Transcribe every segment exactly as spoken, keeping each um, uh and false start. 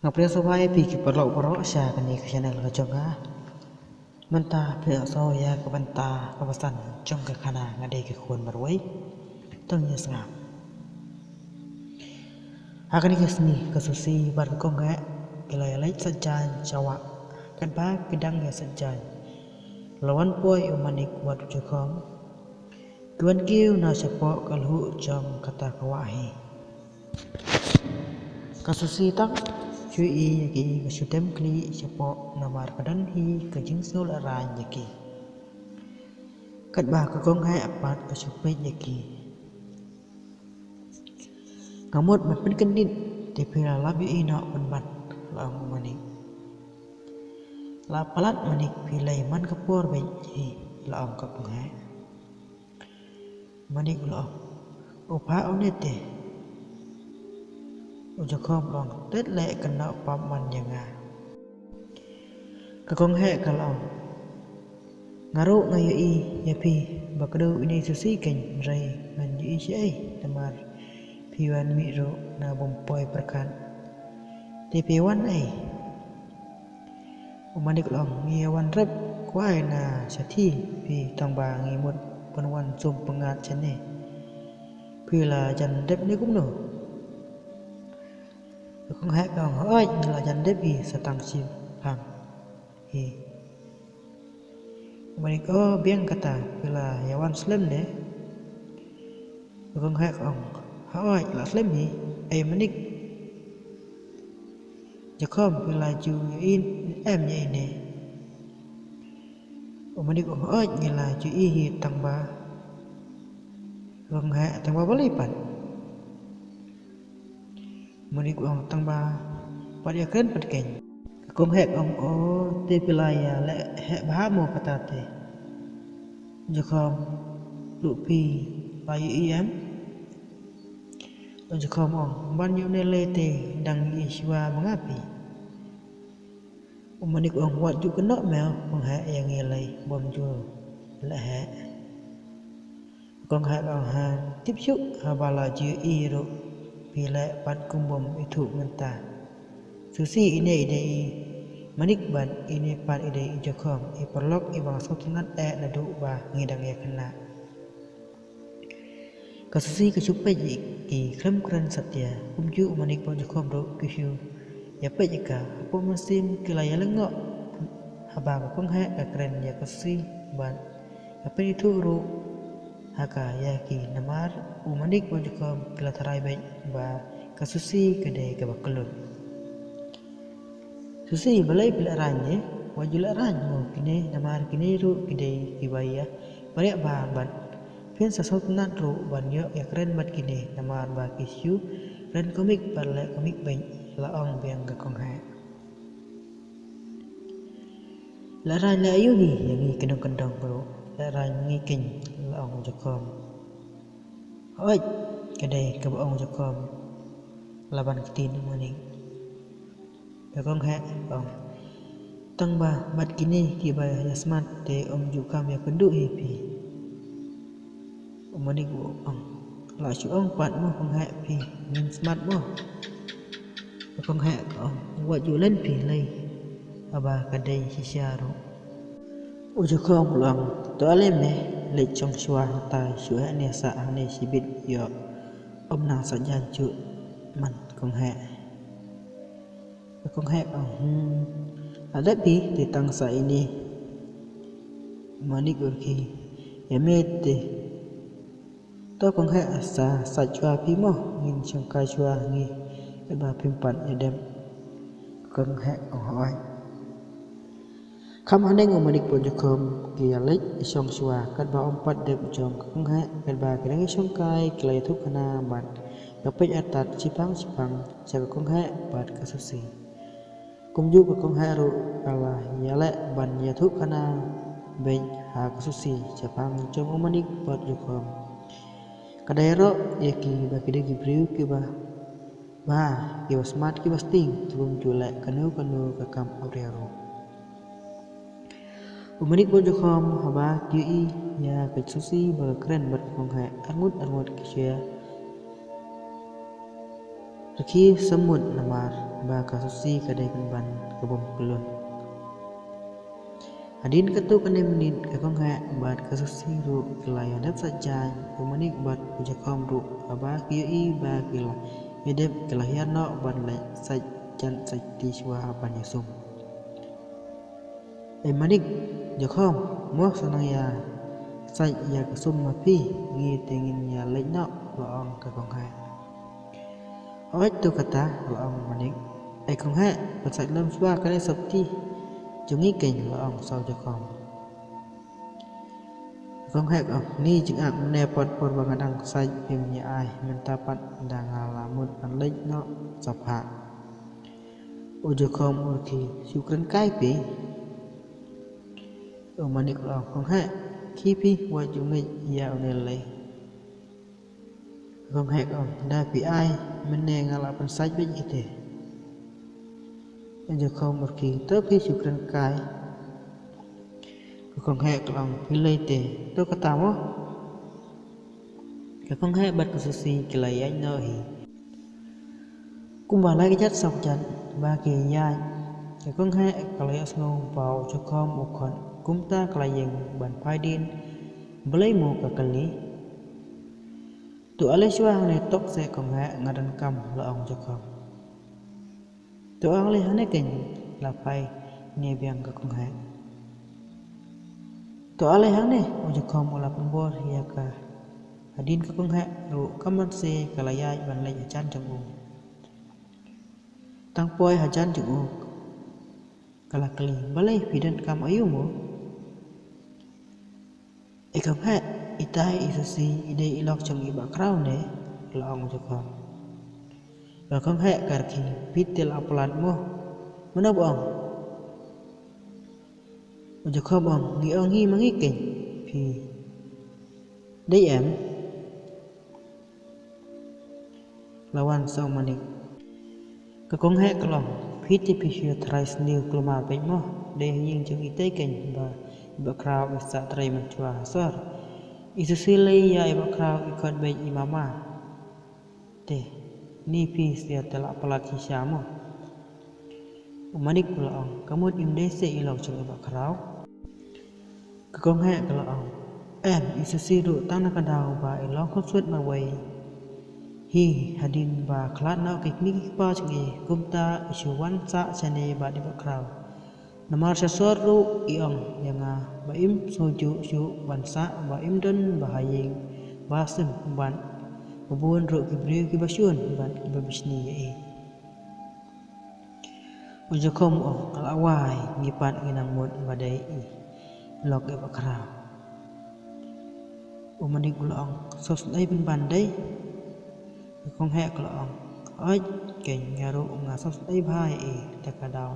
Nga pdiang sngewbha ïa phi ki paralok baroh sha kane ka channel ka jong nga. Mynta phi ïohsngew ïa ka bynta kaba san jong ka khana Nga dei ka khun marwei. To ngin ïa sngap. Ha kane ka sngi ka Susi bad ka Kong Heh ki la ïaleit saitjaiñ sha wah. Katba ki dang ïa saitjaiñ, la wan poi u Manik bad u Jakhom. Ki wan kiew na shapoh ka lhuh jong kata ka wah hi. Ka Susi tang shu ïohi ïa ki, ka shu dem khlieh shapoh namar ka don hi ka jingsngew lehraiñ ïa ki. Katba ka Kong Heh pat ka shu peit ïa ki. Nga mut ban pynkyndit, te phi la lap ïohi noh pynban, la ong u Manik. La palat Manik, phi lei man ka por beit hi, la ong ka Kong Heh. Manik u la ong, u phah une te. U Jakhom u la ong, tet leh kynnoh pap man ïa nga. Ka Kong Heh ka la ong, nga ruh nga ïohi ïa phi ba kdew ine i Susi keiñ, hynrei ngan ïohi shaei namar phi wan mih ruh na bym poi pyrkhat. Te phi wan ei? U Manik u la ong, ngi ïa wan rep kwai na shathie phi, tangba ngi mut ban wan sum pyngngad shane. Phi la jan dep ne kumno? Ka Kong Heh ka ong, hooid, ngi la jan dep hi sa tang shiphang hi. U Manik, o biang kata, phi la ïa wan slem ne? Ka Kong Heh ka ong, hooid, la slem hi. Ei Manik, Jakhom, phi la ju ïohi em ïa ine? U Manik u ong, hooid, ngi la ju ïohi hi, tangba, ka Kong Heh, tangba balei pat? U Manik u ong, tangba pat ïakren pat keiñ. Ka Kong Heh ka ong, o, te phi la ïa leh heh bha mo kata te? Jakhom, ruh phi la ïohi em? U Jakhom u ong, ban ïoh ne lei te dang ïohi shuwa ma nga phi. U Manik u ong, wat ju kynnoh me Kong Heh ïa ngi lei, bym ju leh heh. Kong Heh ka ong, ha tip shuh, haba la ju ïohi ruh phi leh pat kum bym ithuh mynta. Susi, ine i dei i Manik bad ine pat i dei i Jakhom, i paralok iba nga sngewtynnat eh naduh ba ngi dang ïakhynnah. Ka Susi ka shu peit ïa ki khlem kren satia, kumjuh u Manik bad u Jakhom ruh ki shu ïa peit ïa ka. Hapoh mynsiem ki la ïa lyngngoh haba ka Kong Heh ka kren ïa ka Susi bad ka pynithuh ruh ha ka ïa ki, namar u Manik bad u Jakhom ki la tharai beit ba ka Susi ka dei kaba kyllut. Susi, balei phi lehraiñ ne? Wat ju lehraiñ mo kine, namar kine ruh ki dei kiba ïa bariah bha bad phin sa sngewtynnat ruh ban ïoh ïakren bad kine namar ba ki shu kren komik bad leh komik beit, la ong biang ka Kong Heh. Lehraiñ leh aïu hi ïa ngi ki nongkyndong ruh, lehraiñ ngi keiñ, la ong u Jakhom. Hooid, ka dei kaba ong u Jakhom, la ban ktien u Manik. Ka Kong Heh ka ong, tangba bad kine kiba ïa smat te ym ju kam ïakynduh hi phi. U Manik u ong, la shu ong pat mo Kong Heh, phi ngim smat mo. Ka Kong Heh ka ong, wat ju len phi lei, haba ka dei shisha ruh. U Jakhom u la ong, to ale me leit shong shuwa hatai, shu heh ne sah hangne shibit ïoh, ym nang sah jan shuh man Kong Heh. Ka Kong Heh ka ong, hmm, la dep hi te tang sa ine. Manik u rkhie, ïa me te. To Kong Heh, sa sait shuwa phi mo, ngin shongkai shuwa ngi, katba phim pat ïa dep. Ka Kong Heh ka ong, hooid. Kham haneng u Manik bad u Jakhom ki ïa leit shong shuwa, katba ym pat dep jong ka Kong Heh, katba ki dang ïa shongkai ki la ïathuh khana bad ka peit artat shipang shipang sha ka Kong Heh bad ka Susi. Kumjuh ka Kong Heh ruh ka la ïaleh ban ïathuh khana beit ha ka Susi shaphang jong u Manik bad u Jakhom. Ka dei ruh ïa ki ba ki dei ki briew kiba bha, kiba smat, kiba sting, te bym ju leh kano kano ka kam awria ruh. U Manik bad u Jakhom haba ki ïohi ïa ka Susi ba ka kren bad ka Kong Heh, arngut arngut ki shu ïa rkhie samut namar ba ka Susi ka dei pynban ka bym kylluid. Hadien katto katne minit ka Kong Heh bad ka Susi ruh ki la ïa dep sait jaiñ, u Manik bad u Jakhom ruh haba ki ïohi ba ki la ïa dep ki la hiar noh ban leit sait jan sait kti shuwa ban ïasum. Ei Manik, Jakhom, mo sa nang ïa sait ïa ka sum ma phi, ngi te ngin ïa leit noh, la ong ka Kong Heh. Hooid to kata, la ong Manik. Ei Kong Heh, pynsait lem shuwa kane sopti jong ngi keiñ, la ong sa u Jakhom. Kong Heh ka ong, ni jingak mynne pat por ba nga dang sait phim ïa ai, mynta pat da nga la mut ban leit noh sa phah. U Jakhom u rkhie, shu kren kai phi. U Manik u ong, Kong Heh, khie phi wat ju ngeit ïa une lei. Kong Heh ka ong, da phi ai mynne nga la pynsait beit ite. U Jakhom u rkhie, to phi shu kren kai. Ka Kong Heh ka ong, phi lei te, to kata mo. Ka Kong Heh bad ka Susi ki la ïaid noh hi. Kumba lai kjat saw kjat ba ki ïaid, ka Kong Heh ka la ïohsngew ba u Jakhom u khot, kumta ka la ïeng ban phai dien. Balei mo, ka kylli. To ale shuwa hangne tok seh Kong Heh, nga donkam, la ong u Jakhom. To ale hangne keiñ, la phai ne biang ka Kong Heh. To ale hangne, u Jakhom u la pynbor ïa ka. Hadien ka Kong Heh ruh ka Susi ka la ïaid ban leit hajan jong u. Tang poi hajan jong u ka la kylli, balei phi donkam aïu mo? Ei Kong Heh, itai i Susi i dei i lok jong i Bah Khraw ne, la ong u Jakhom. Ka Kong Heh ka rkhie, phi te la palat mo. Mano ba ong? U Jakhom ong, ngi ong hi ma ngi keiñ, phi dei em? La wan sa u Manik. Ka Kong Heh ka la ong, phi te phi shu ïa tharai sniew kulmar beit mo, dei ha ïing jong itai keiñ ba i Bah Khraw i sah trei mynshuwa ha sor. I Susi lei ïa i Bah Khraw i khot beit i mama. Te ni phi shu ïa te la palat shisha mo. U Manik u la ong, ka mut im dei seh i lok jong i Bah Khraw. Ka Kong Heh ka la ong, em, i Susi ruh tang na ka daw ba i long khun sut marwei hi, hadien ba khlad noh ki kmie ki kpa jong i, kumta i shu wan sah shane bad i Bah Khraw. Namar sha sor ruh i ong ïa nga ba im sngewjuh shuh ban sah, ba im don ba ha ïing ba sim, bad ba bun ruh ki briew kiba shun bad kiba bishni ïa i. U Jakhom u ong, ka la wai, ngi pat ngi nang mut ba dei i lok i Bah Khraw. U Manik u la ong, sngewsih ei pynban dei. Ka Kong Heh ka la ong, hooid keiñ, nga ruh nga sngewsih ei bha ïa i, te ka daw.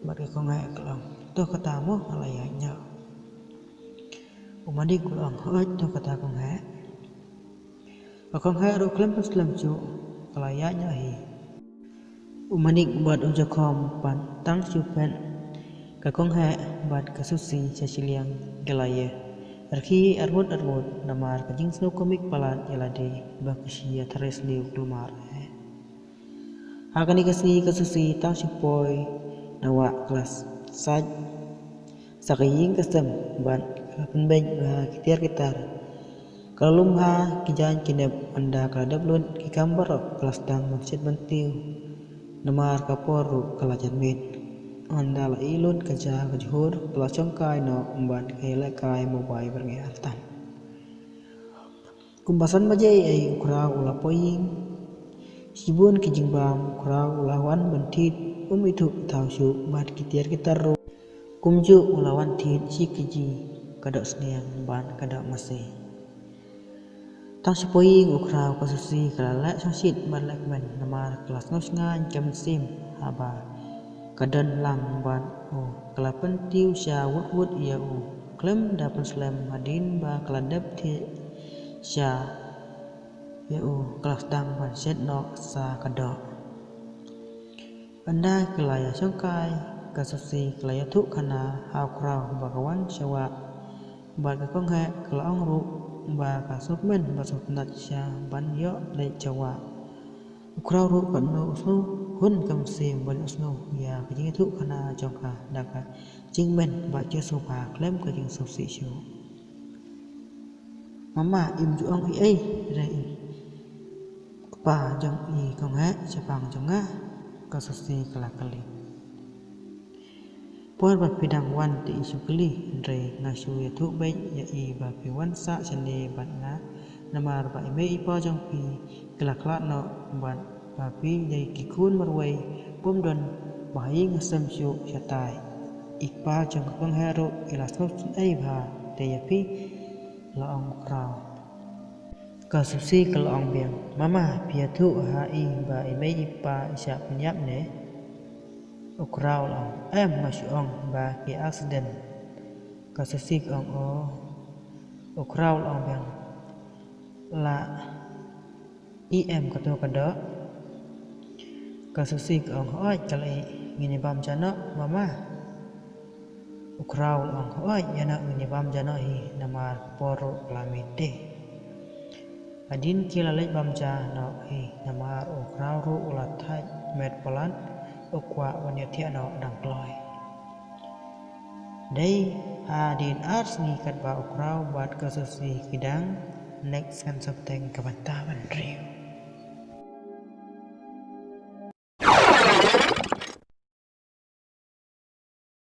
Bad ka Kong Heh ka la ong, to kata mo, nga la ïaid noh. U Manik u la ong, hooid to kata Kong Heh. Ka Kong Heh ruh khlem pynslem shuh ka la ïaid noh hi. U Manik bad u Jakhom pat tang shu phet ka Kong Heh bad ka Susi sha shiliang ka la ïa rkhie arngut arngut namar ka jingsngew komik palat ïa lade ba ki shu ïa tharai sniew kulmar eh. Ha kane ka sngi ka Susi tang shu poi na wah ka la sait sa ka ïing ka sem bad ka la pynbeit bha ki tiar ki tar. Ka la lum bha ki jaiñ ki nep, ynda ka la dep lut ki kam baroh ka la sdang ban shet ban tiew. Namar ka por ruh ka la janmiet. Ynda la ïeh lut ka ja ka jhur ka la shongkai noh bad ka ïalehkai mobile byrngeh artat. Kumba san baje ei u Khraw u la poi ïing. Shibun ki jingbam u Khraw u la wan ban thied, um ithuh ithaw shuh bad ki tiar ki tar ruh. Kumjuh u la wan thied shi kaji ka doh sniang bad ka doh masi. Tang shu poi ïing u Khraw ka Susi ka la leh shongshit bad leh kmen namar ka la sngew shngaiñ ka mynsiem haba ka don lang bad u ka la pyntiew sha wut wut ïa u khlem da pynslem hadien ba ka la dep thied sha ïa u ka la sdang ban shet noh sa ka doh. Ynda ki la ïa shongkai ka Susi ka la ïathuh khana ha u Khraw ba ka wan sha wah. Bad ka Kong Heh ka la ong ruh ba ka sngewkmen bad sngewtynnat shisha ban ïoh leit sha wah. U Khraw ruh katno u sngew hun ka mynsiem ban ïohsngew ïa ka jingïathuh khana jong ka da ka jingmen bad jingsngewbha khlem ka jingsngewsih shuh. Mama, im ju ong ei ei re i kpa jong i kong heh shaphang jong nga? Ka Susi ka la kylli. Por ba phi dang wan te i shu kylli, hynrei nga shu ïathuh beit ïa i ba phi wan sah shane bad nga, namar ba i mei i pa jong phi ki la khlad noh bad ba phi dei ki khun marwei, pom don ba ha ïing ha sem shuh shatai. I kpa jong ka kong heh ruh i la sngewsynei bha te ïa phi, la ong u Khraw. Ka Susi ka la ong biang, Mama, phi ïathuh ha i ba i mei i pa i shah pynïap ne? U Khraw la ong, em, nga shu ong ba ki accident. Ka Susi ka ong, o. U Khraw la ong biang, la i em kato ka doh? Ka Susi ka ong, hooid ka la i, ngin ïa bam ja noh Mama. U Khraw la ong, hooid ïa noh, ngin ïa bam ja noh hi namar ka por ruh ka la mih te. Hadien ki la leit bam ja noh hi namar u Khraw ruh u la thait met palat, u kwah ban ïathiah noh dang kloi. Dei hadien ar sngi katba u Khraw bad ka Susi ki dang next kan sa bteng ka bynta ban riew.